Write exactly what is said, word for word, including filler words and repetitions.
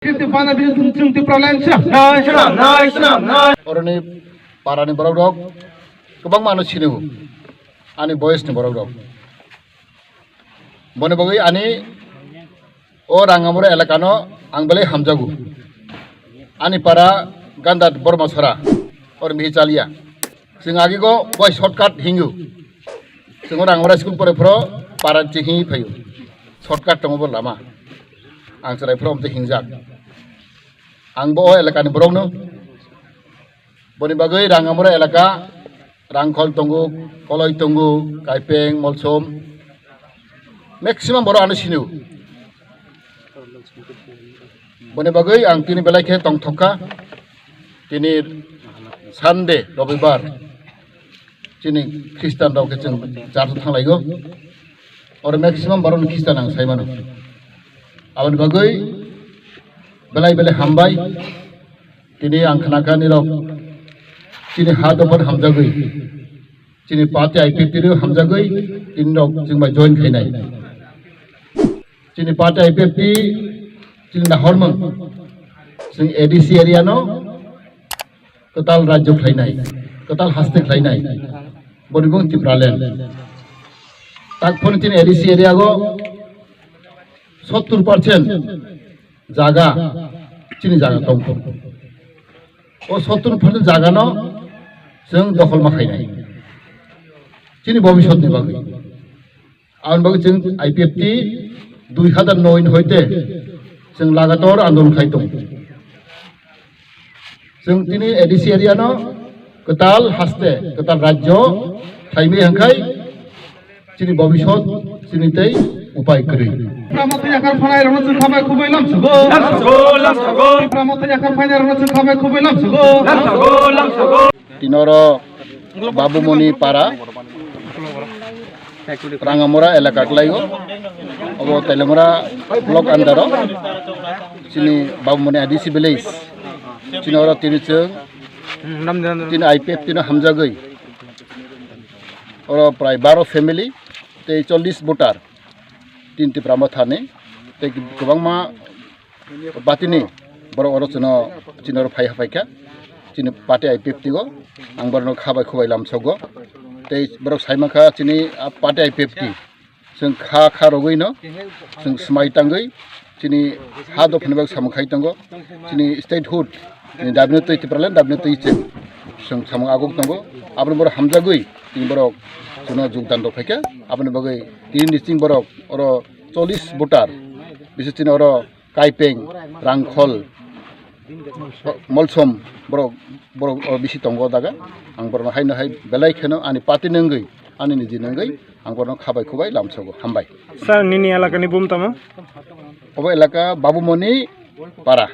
Fifty bana bini chwng chwng Tipraland swnam nai, swnam nai, swnam nai. Oroni parani borok rok kwbangma ano sini o, ani boyes ni borok rok. Boni bagwi ani o Rangamura elaka no ang belai hamjago. Ani para Ganda Bormasora, or mihi chalia. Chwng agi go bai shortcut hingo. Chwng o Rangamura school pore phoro para ching hingi phaio. Shortcut tongo bo lama. Ang chwrai phoro amte hingjak. Ang bo o elaka ni borok no. Boni bagwi Rangamura elaka, Rangkhol tongo, Koloi tongo, Kaipeng, Molsom. Maximum borok ano sini o. Boni bagwi ang tini belai khe tongthok kha. Tini Sunday, Robibar. Chini Christian rok khe chwng church o thanglaigo. Oro maximum borok ni Christian ang sai mano. Aboni bagwi belai belai hambai. Tini ang khna kha nirok chini ha dophano hamjagwi. Chini party I P F T rok hamjagwi tini rok chwng bai join khainai. Chini party I P F T chini nahormung chwng A D C area no kwtal rajyo khlainai, kwtal haste khlainai. Boni bung Tipraland. Tak phone chini A D C area go sottur percent jaga chini jaga tongkho. O sottur percent jaga no chwng dokhol ma khainai. Chini bobisot ni bagwi. Aboni bagwi chwng I P F T dui hazar noi ni hoite chwng lagator andolon khai tongo. Chwng tini A D C area no kwtal haste, kwtal rajyo khaimai hwnkhai chini bobisot chini tei upai kwrwi. Tipra Motha yakhar phanai rokno chwng khabai khubai lamsugo. Lamsugo, lamsugo. Tipra Motha yakhar phanai rokno chwng khabai khubai lamsugo. Lamsugo, lamsugo. Tini oro Babumoni para, Rangamura elaka kwlaigo. Obo Teliamura block under o. Chini Babumoni A D C village. Chini oro tini chwng, tini I P F T no hamjagwi. Oro prai baro family tei chollish voter. Tini Tipra Mothani tei kwbangma party ni borok oro chwngno, chini oro phai ha phaikha, chini party I P F T o ang borokno khabai khubai lamsogo. Tei borok sai mankha chini, ah, party I P F T chwng kha kha rogwi no chwng swmai tangwi chini ha dophani bagwi samung khai tongo. Chini statehood ni dabi no twi Tipraland dabi no twi chwng, chwng samung aguk tongo. Aboni borok hamjagwi tini borok chwngno jogdan rok phaikha. Aboni bagwi tini ni chini borok oro chollish voter bisi chini oro Kaipeng, Rangkhol, Molsom, borok, borok, o bisi tongo o jaga. Ang borokno haino hai belai kheno ani party ni wngwi, ani niji ni wngwi, ang borokno khabai khubai lamsogo. Hambai. Sir, nini elakani bum tamo? Obo elaka Babumoni para.